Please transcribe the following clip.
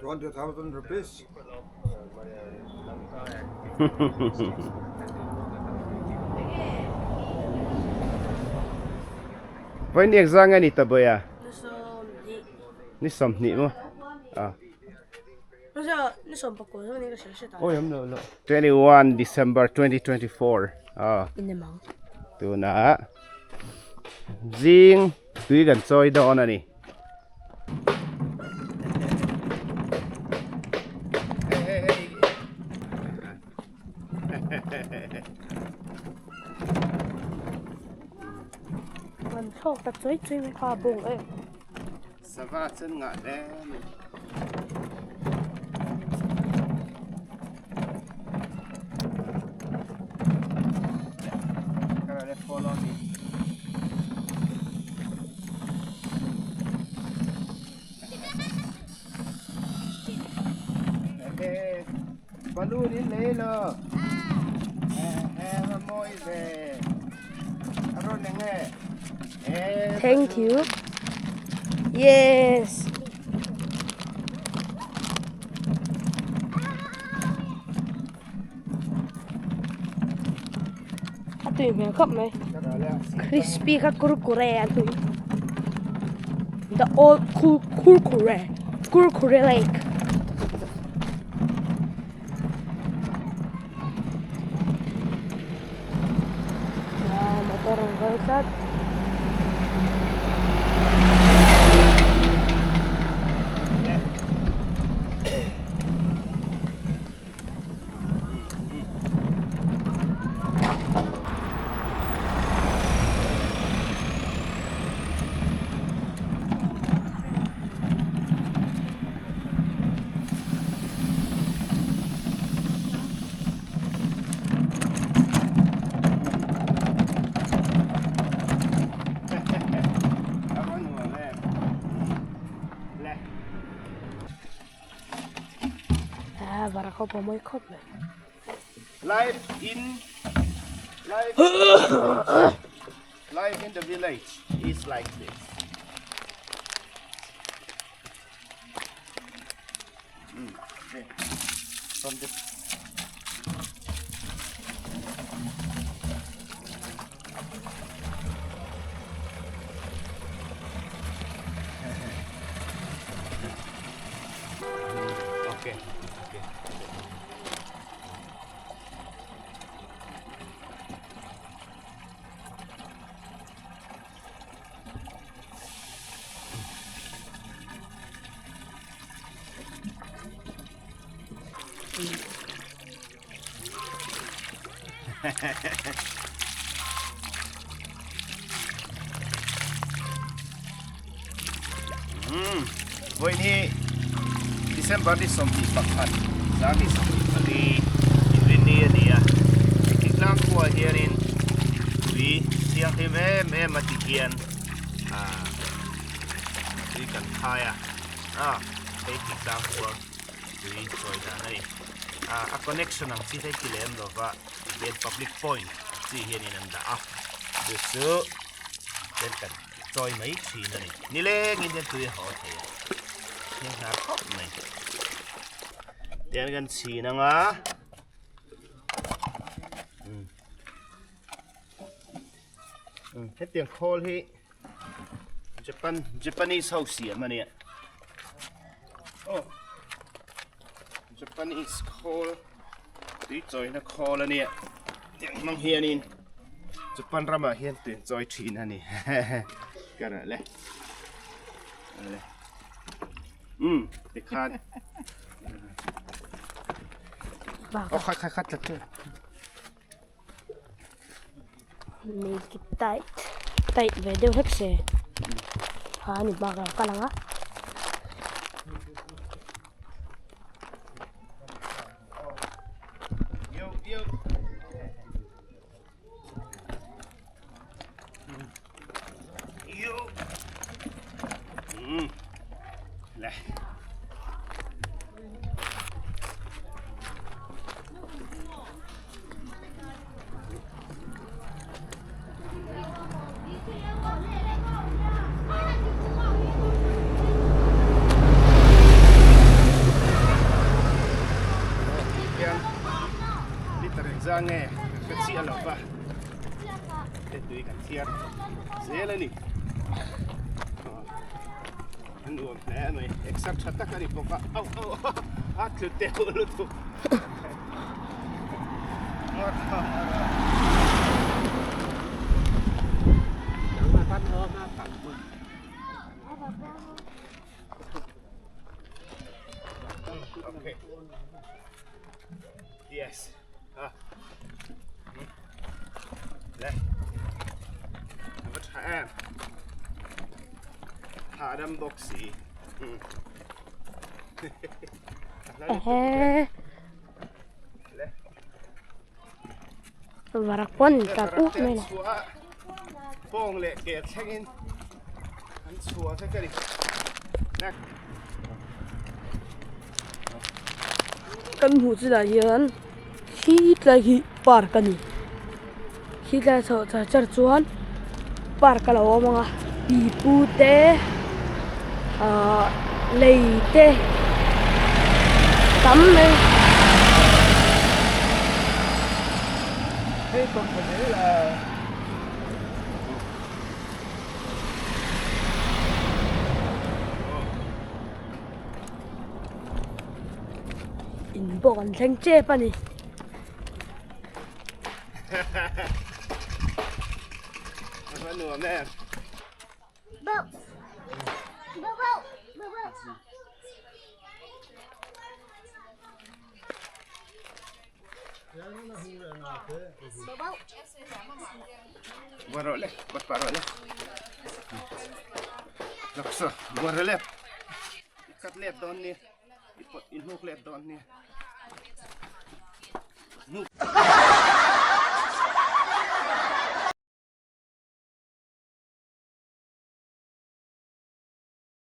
20,000 rupees. Vawiin exam nge ni ta bawiha? Ni 20 maw? Ah. Awi awm loh loh. 21 December 2024 ah. Tunah zing tui kan chawi dawn a ni. Kan thlawk ta chuai chuai mai kha a bawng em. Sava chu an ngah hle mai. Follow me. Balloon in lei lo. Mawi ve. A rawn eng e. Thank you. Yes. A tui hmel khawp mai. Crispy kha kurkure a tui. The old kurkure. Kurkure lake. Motor an kal tlat. Ah, bara khawp a mawi khawp mai. Life in life life in the village is like this. Mm, okay. From the Okay. Okay. Vawiin hi December ni 21 2024 Inrinni a ni a, Thingtlang khuaah hianin tui thianghlim em em a ti hian ah tui kan khai a, ah hei Thingtlang khua tui chawi dan a ni. Ah a connection ang chi hei ti lem lova tihian public point chi hianin an dah a, chu chu then kan chawi mai thin a ni. Nilengin hian tui a haw thei a, thiang hnar khawp mai. Tihian kan chhin ang a. Hetiang khawl hi Japan Japanese ho siam a nia aw Japanese khawl tui chawina khawl a nia tiang hmang hianin Japan ramah hian tui an chawi thin a ni ka rah le le um tikhan aw khat khat khat tlat Make it tight tight ve deuh hlek se ha ni bak lo kal ang a. Engzah nge ka hre chiah lo va, he tui kan thiar zel a ni. A nuam hle mai, exer tha tak a ni bawk a, au au a tlu teuh lutuk. Okay. Yes. Ah. Le. Va tha em. Hahdam bawk si. Ehe. Varak pawn tlat up mai la. Pawng leh ke thlengin an chhuah vek a ni. Kan hmuh chinah hian khi tlai hi park a ni. Khi tlai chhoh char char chuan park a lo awm ang a pipu te ahh lei te tam mai. In pawh kan thleng tep a ni.